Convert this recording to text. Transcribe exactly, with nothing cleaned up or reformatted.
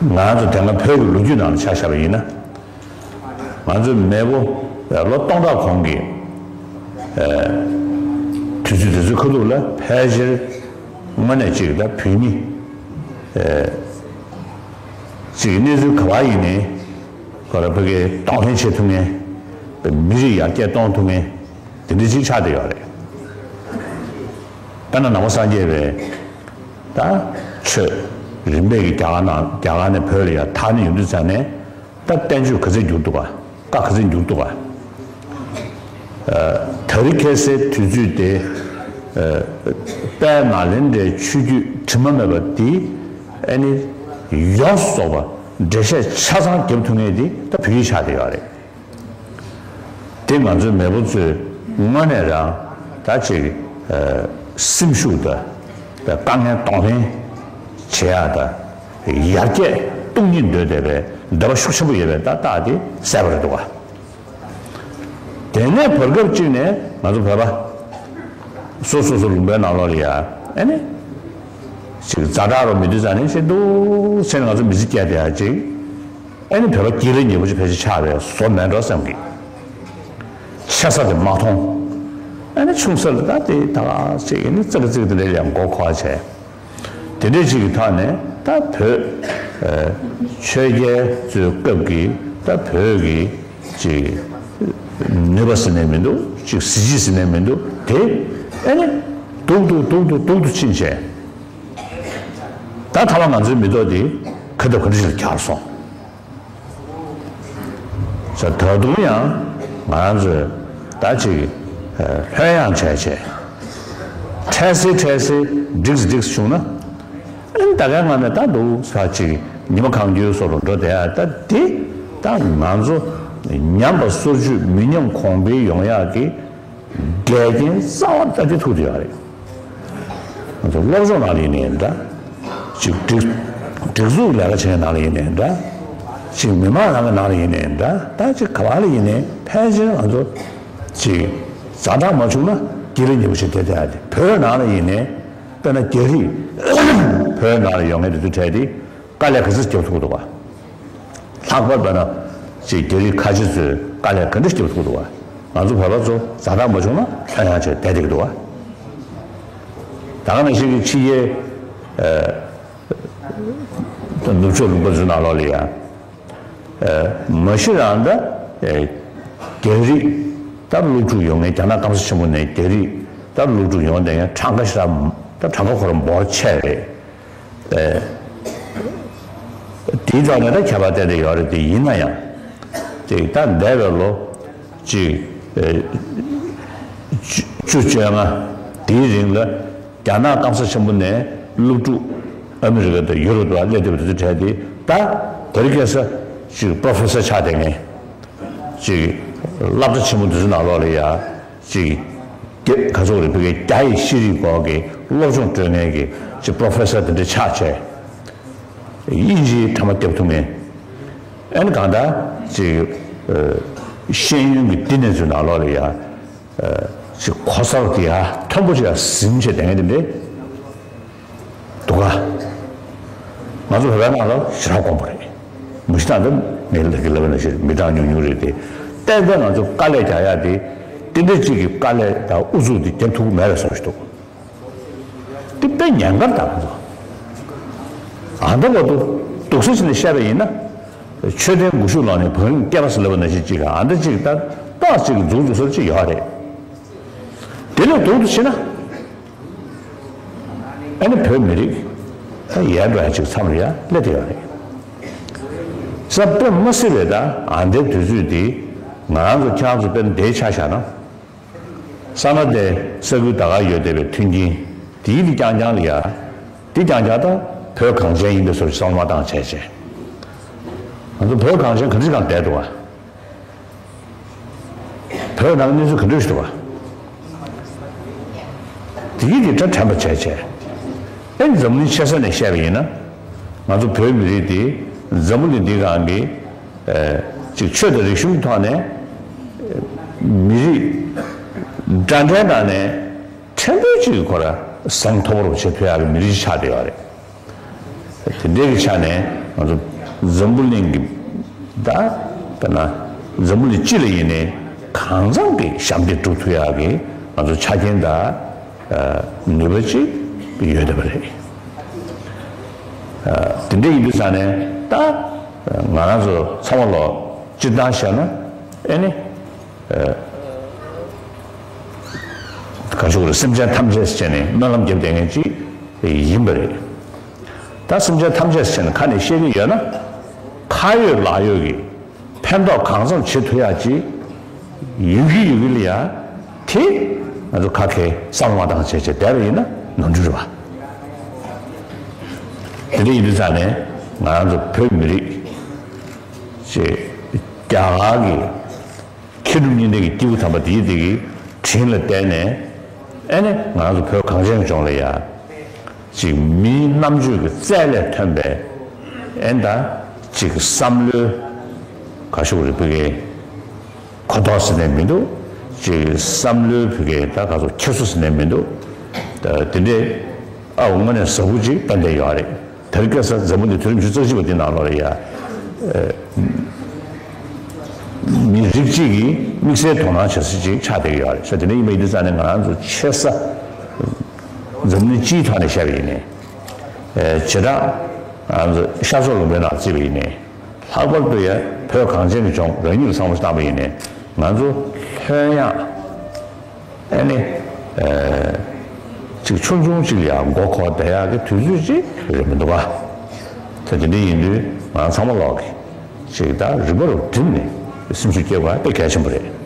ང་ཚོ་དེ་སྔ་བོད་ཀྱི་ལོ་རྒྱུས་ནང་ལ་ཆ་བཞག་པ་ཡིན་ན། ང་ཚོའི་མེས་པོ་ལོ་སྟོང་ཕྲག་གོང་གི་དུས་ཚོད་དེ་ཚོའི་ཁ་ཐུག་ལ་ཕལ་ཆེར་དངོས་གནས་གཅིག་ད་བོད་མི་གཅིག་གནས་ཚུལ་ག་བ་ཡིན་ནའི་ཁོ་ར་ཕ་གིའི་གདོང་ལེན་བྱེད་ཐུབ་མཁན། མི་རིགས་ཡར་རྒྱས་གཏོང་ཐུབ་མཁན་དེ་འདྲ་ཅིག་ཆགས་བསྡད་ཡོད་རེད། དཔེར་ན་ནང་པ་སངས་རྒྱས་པའི་ད་ཆོས་རིམ་པས་ཀྱི་རྒྱ་གར་ནང་རྒྱ་གར་ནས་བོད་ལ་ཡར་དར་ནས་ཡོང་དུས་ཙང་ནས། ད་བསྟན་བཅོས་ག་ཚད་འགྱུར་འདུག་ག་བཀའ་ག་ཚད་འགྱུར་འདུག་ག་ཨ། དེ་རིང་ཁ་སང་དུས་ཚོད་དེ། ཨ། དཔལ་ནཱ་ལེནྡྲའི་ཆོས་བརྒྱུད་དྲི་མ་མེད་པ་འདི་ཨ་ནི་ཡོངས་སུ་རྫོགས་པ་འགྲེལ་བཤད་ཆ་ཚང་རྒྱབ་ཐུབ་མཁན་འདི་ད་བོད་ཡིག་ཆགས་བསྡད་ཡོད་རེད། དེ་ང་ཚོའི་མེས་པོ་ཚོས་དངོས་གནས་རང་ད་ཅིག་ཨ། སེམས་ཤུགས་དང་དཀའ་ངལ་གདོང་ལེན་བྱེད་ཡག་དང་ཡར་རྒྱས་གཏོང་སྙིང་འདོད་བསྡད་པའི་འདོད་པ་ཤུགས་ཆེན་པོ་ཡོད་པའི་ད་རྟགས་དེ་གསལ་པོ་རེད་འདུག་ག་དེ་ནས་བར་སྐབས་གཅིག་ནས་ང་ཚོ་བོད་པ་སོ་སོ་སོ་ལུང་པའི་ནང་ལོགས་ལ་ཡ་ཨ་ནི་ཅིག་ཛ་དྲག་རོ་མི་འདུག་ཙང་ནས་ཤེས་འདུག་ཟེར་ནས་ང་ཚོ་མི་ཚེ་སྐྱེལ་བསྡད་ཡ་ཅིག་ཨ་ནི་བོད་པ་སྐྱིད་ལ་ཉེ་པོ་ཅིག་ཕལ་ཆེར་ཆགས་པའི་བཟོ་མེད་འགྲོ་བསམ་གི། ཆེ་ས་དེ་མ་མཐོང་། ཨ་ནི་ཆུང་ས་ལ་ད་དེ་ད་ག་ཅིག་ཨ་ནི་ཙག་ཙིག་དེ་འདྲ་ལ་མགོ་འཁོར་བྱས། དེ་འདྲ་ཅིག་གི་ཐོག་ནས་ད་བོད་ཨ་ཆོས་རྒྱལ་ཚོའི་སྐབས་ཀྱི་ད་བོད་ཀྱི་ཅིག་ནུས་པ་ཟེར་ནས་མི་འདུག་ཅིག་གཟི་བརྗིད་ཟེར་ནས་མི་འདུག་དེ་ཨ་ནི་སྡུག་ཏུ་སྡུག་ཏུ་སྡུག་ཏུ་ཕྱིན་བྱས། ད་ཐ་མ་ང་ཚོའི་མི་ཐོག་འདི་ཁ་འདབ་ག་འདྲ་ཞིག་ལ་གྱར་སོང་། ད་དུང་ཡང་ང་ཚོས་ད་ཅིག་ལྷོད་ཡངས་བྱས་བྱས། འཕྲལ་སེལ་འཕྲལ་སེལ་འགྲིགས་འགྲིགས་བྱུང་ན། ཨ་ནི་ད་གའི་ངང་ནས་ད་འདུག་ས་ཅིག་ཉི་མ་གང་འཁྱོལ་བཟོ་འདྲ་འགྲོ་བསྡད་ཡ་ད་འདི་ད་ང་ཚོ་ཉམས་པ་སོར་ཆུད་མི་ཉམས་གོང་འཕེལ་ཡོང་ཡག་གི་འགལ་རྐྱེན་རྩ་བ་ལྟ་དུས་ཐུག་བསྡད་ཡོད་རེད། ང་ཚོ་སློབ་སྦྱོང་ནང་ལ་ཡིན་ནའི་འདྲ། ཅིག་སྒྲིག་སྒྲིག་འཛུགས་ལས་ཀ་བྱེད་མཁན་ནང་ལ་ཡིན་ནའི་འདྲ། ཅིག་མི་མང་རང་གི་ནང་ལ་ཡིན་ནའི་འདྲ། ད་ཅིག་ག་བ་ལ་ཡིན་ནའི་ཕལ་ཆེར་ང་ཚོ་ཅིག་ཛ་དྲག་མ་བྱུང་ན་སྐྱིད་ལ་ཉེ་པོ་ཞིག་བསྡད་བསྡད་ཡ་དེ། བོད་ནང་ལ་ཡིན་ནའི་དཔེར་ན་རྒྱ་རིགས་བོད་ནང་ལ་ཡོང་མཁན་དེ་ཚོའི་གྲས་དེ་དཀའ་ལས་ག་ཚོད་རྒྱབ་ཐུབ་ཀྱི་འདུག་ག་ལྷག་པར་དཔེར་ན་ཅིག་རྒྱ་རིགས་ཁ་ཆེ་ཚོས་དཀའ་ལས་ག་འདྲ་རྒྱབ་ཐུབ་འདུག་བ། ང་ཚོ་བོད་པ་ཚོ་ཛ་དྲག་མ་བྱུང་ན་ལྷོད་ཡངས་བྱས་བསྡད་བསྡད་ཀྱི་འདུག་བ། ད་ག་ནང་བཞིན་གྱི་ཕྱི་རྒྱལ་ཨ་ནུབ་ཕྱོགས་ལུང་པ་ཚོའི་ནང་ལོགས་ལ་ཡང་ཨ་མ་གཞི་རང་ད་ཨ་རྒྱ་རིགས་ད་སློབ་ཕྲུག་ཡོང་མཁན། རྒྱ་ནག་སྐམ་ས་ཆེན་པོ་ནས་རྒྱ་རིགས་ད་སློབ་ཕྲུག་ཡོང་བསྡད་མཁན་གྲངས་ཀ་ཞེ་དྲག་ད་གྲངས་ཀ་ཁོ་རང་འབོར་ཆེ་རེད། ཨེ། དེའི་ཐོག་ནས་ད་ཁྱད་པར་ཏན་ཏན་ཡོད་རེད། དེ་ཡིན་ན་ཡང་། དེ་ད་འདས་པའི་ལོ་གཅིག་ཨེ། བཅུ་བཅོ་ལྔ་དེའི་རིང་ལ་རྒྱ་ནག་སྐམ་ས་ཆེན་པོ་ནས་སློབ་ཕྲུག་ཨ་མི་རི་ཀ་དང་ཡུ་རོབ་ལ་སླེབས་བསྡད་པ་དེ་ཚོའི་གྲས་དེ་ད་དེ་རིང་ཁ་སང་ཅིག་པྲོ་ཕེ་སར་ཆགས་བསྡད་མཁན། ཅིག་སློབ་གྲྭ་ཆེན་མོ་འདི་ཚོའི་ནང་ལོགས་ལ་ཡ་ཅིག་རྒྱ་ག་ཚོད་རེད། ཕ་གི་རྒྱ་ཡི་ཤེས་རིག་སྐོར་གྱི་སློབ་སྦྱོང་སྤྲོད་མཁན་གྱི་ཅིག་པྲོ་ཕེ་སར་དེ་འདྲ་ཆགས་བྱས། དབྱིན་ཇིའི་ཕྲ་མ་རྒྱབ་ཐུབ་མཁན། ཨ་ནི་གང་ལྟར་ཅིག་ཨ་ཤེས་ཡོན་གྱི་བསྟི་གནས་ཚོའི་ནང་ལོགས་ལ་ཡ་ཨ་ཅིག་གོ་ས་དེ་ཡ་མཐོན་པོ་ཅིག་ལ་ཟིན་བྱས་བསྡད་མཁན་དེ་འདྲ། འདུག་ག་ང་ཚོ་བོད་པའི་ནང་ལ་ཞེ་དྲག་དཀོན་པོ་རེད། མི་ཤི་ཐང་དུ་མི་ལ་གི་ལབ་ན་ཞེ་མི་གྲངས་ཉུང་ཉུང་རེད་དེ། ཏན་ཏན་ང་ཚོ་དཀའ་ལས་རྒྱག་ཡ་དེ་དེ་འདྲ་གཅིག་གི་དཀའ་ལས་དང་ཨུ་ཚུགས་དེ་རྒྱབ་ཐུབ་ཀྱི་མེད་པའི་བཟོ་ཞིག་འདུག་དེ་དཔེ་ཉེན་ཁ་རེད་ད་ང་ཚོ། ཨ་འདྲ་བ་འདུག་འདུག་སེ་བྱས་ནས་བཤད་པ་ཡིན་ན། མཆོད་རྟེན་སྒོ་ཕྱུགས་ལོག་ནས་བང་རིམ་སྐྱེལ་བ་ཟེར་ལབ་པ་ནང་བཞིན་གཅིག་ག་ཨ་འདྲ་གཅིག་ད་ཏོག་ཅིག་འཛུགས་འཛུགས་ས་གཅིག་ཡོད་རེད། དེ་ལས་སྡུག་ཏུ་ཕྱིན་ན། ཨ་ནི་བོད་མི་རིགས་ད་ཡལ་འགྲོ་ཡ་ཅིག་མཚམས་རེ་ཡ་སླེབས་བསྡད་ཡོད་རེད། ས་དཔེ་མ་སྲིད་པའི་ད་ཨ་འདའི་དུས་ཚོད་འདི་ང་རང་ཚོ་ཁྱེད་རང་ཚོ་དཔེ་འདིའི་ཆ་བཞག་ན། ས་གནས་དེ་ས་ཁུལ་ད་ག་ཡོད་བསྡད་པའི་མཐུན་རྐྱེན་དེའི་འདི་རྐྱང་རྐྱང་ལ་ཡ། འདི་རྐྱང་རྐྱང་ད་བོད་གངས་ཅན་ཡིན་པའི་བཟོ་ཞིག་བསམ་བློ་བཏང་བྱས་བྱས། ང་ཚོ་བོད་གངས་ཅན་ག་འདྲ་ཞིག་གང་བསྡད་འདུག་བ། བོད་ནང་གནས་ཚུལ་ག་འདྲ་ཞིག་འདུག་བ། དེ་གི་དེ་གྲ་དྲན་པ་བྱས་བྱས། ཨེ་འཛམ་གླིང་ཆེ་ས་ནས་བཤད་པ་ཡིན་ན། ང་ཚོ་བོད་མི་རིགས་དེ་འཛམ་བུ་གླིང་འདི་སྒང་གི་ཨེ་ཅིག་ཆོས་དང་རིག་གཞུང་གི་ཐོག་ནས་མི་རིགས་འདྲ་འདྲའི་ནང་ནས་ཕྲན་བུ་ཅིག་ཁོ་ར་གཟེངས་མཐོ་པོར་བྱེད་ཐུབ་ཡག་གི་མི་རིགས་ཆགས་བསྡད་ཡོད་རེད། དེ་འདྲའི་གི་ཆ་ནས་ང་ཚོ་ འཛམ་བུ་གླིང་གི་ད་དཔེར་ན་འཛམ་བུ་གླིང་སྤྱི་ལ་ཡིན་ནའི་གང་འཚམ་གྱི་ཞབས་འདེགས་སྒྲུབ་ཐུབ་ཡག་གི་ང་ཚོ་ཆ་རྐྱེན་དང་ནུས་པ་ཅིག་ཡོད་བསྡད་པ་རེད། དེ་འདྲ་ཡིན་དུས་ཙང་ནས་ད་ང་རང་ཚོ་ཚང་མ་ལོ་སྤྱིར་བཏང་བཤད་ན་ཨེ་ནི། ག་ཞུ་དགོས་རེད། སེམས་ཅན་ཐམས་ཅད་བྱས་ནས་སྨོན་ལམ་བརྒྱབ་བསྡད་མཁན་ཅིག་ཡིན་པ་རེད། ད་སེམས་ཅན་ཐམས་ཅད་བྱས་ནས་ཁ་ནས་བཤད་ཀྱི་ཡོད་ན་ཁ་ཡོད་ལག་ཡོད་ཀྱི་ཕན་ཐོགས་གང་འཚམ་བྱེད་ཐུབ་ཡག་ཅིག་ཡོད་ཀྱི་ཡོད་ཀྱི་ལ་ཡ་དེ་ང་ཚོ་ཁ་མཁས་བསམ་བློ་བཏང་བྱས་བྱས་བསྡད་པ་ཡིན་ན་ནོར་འཁྲུལ་རེད་བ། དེ་འདྲ་ཡིན་དུས་ཙང་ནས་ང་རང་ཚོ་བོད་མི་རིགས་ཅིག་རྒྱ་གར་གྱི་མཁས་གྲུབ་གཉིས་ལྡན་གྱི་སྐྱེས་བུ་དམ་པ་དེའི་དེ་གི་དྲིན་ལ་བརྟེན་ནས་ཨེ་ནི་ང་ཚོ་བོད་གངས་ཅན་ལྗོངས་ལ་ཡ་ཅིག་མིའི་རྣམ་དཔྱོད་ཀྱི་རྩལ་ལས་ཐོན་པའི་ཨེ་ད་ཅིག་བསམ་བློའི་ག་ཞུ་རེ་བུ་གའི་གོ་རྟོགས་ཟེར་ནས་མི་འདུག་ཅིག་བསམ་བློའི་བུ་གའི་ད་ག་ཚོད་འཁྱེར་སོ་ཟེར་ནས་མི་འདུག་ད་དེ་འདྲའི་ཨ་འོ་དངོས་གནས་ཟབ་པོ་ཅིག་ཏན་ཏན་ཡོད་རེད། དེར་སྐད་ས་འཛམ་བུ་གླིང་དུས་རབས་ཉི་ཤུ་རྩ་གཅིག་པ་འདི་ནང་ལོགས་ལ་ཡ། མི་རིགས་གཅིག་གིས་དམིགས་བསལ་དོ་སྣང་བྱེད་ས་ཅིག་ཆགས་བསྡད་ཀྱི་ཡོད་རེད་ཤག་དེ་འདྲ་ཡིན་པ་ཡིན་དུས་ཙང་ནས་ང་རང་ཚོ་ཆེ་ས་འཛམ་གླིང་སྤྱིའི་ཐོག་ནས་བཤད་པ་ཡིན་ནའི། བྱེ་བྲག་ང་ཚོ་ཤར་ཕྱོགས་ལུང་པའི་ནང་བརྩིས་པ་ཡིན་ནའི། ལྷག་པར་དུ་ཡ་བོད་གངས་ཅན་གྱི་ལྗོངས་རང་ཉིད་ལ་བསམ་བློ་བཏང་པ་ཡིན་ནའི་ང་ཚོ་ལྷོད་ཡངས། ཨ་ནི། ཨ། ཅིག་ཆུང་ཆུང་ཅིག་ལ་ཡང་མགོ་འཁོར་བསྡད་ཡག་གི་དུས་ཚོད་ཅིག་རེད་མི་འདུག་ག་ད་དེ་འདྲ་ཡིན་དུས་ང་ཚང་མ་ལོག་གི་ཅིག་ད་རིམ་པ་རུ་བསྒྲིམས་ནས་སེམས་ཤུགས་སྐྱེད་དགོས་པ་དཔེ་གལ་ཆེན་པོ་རེད།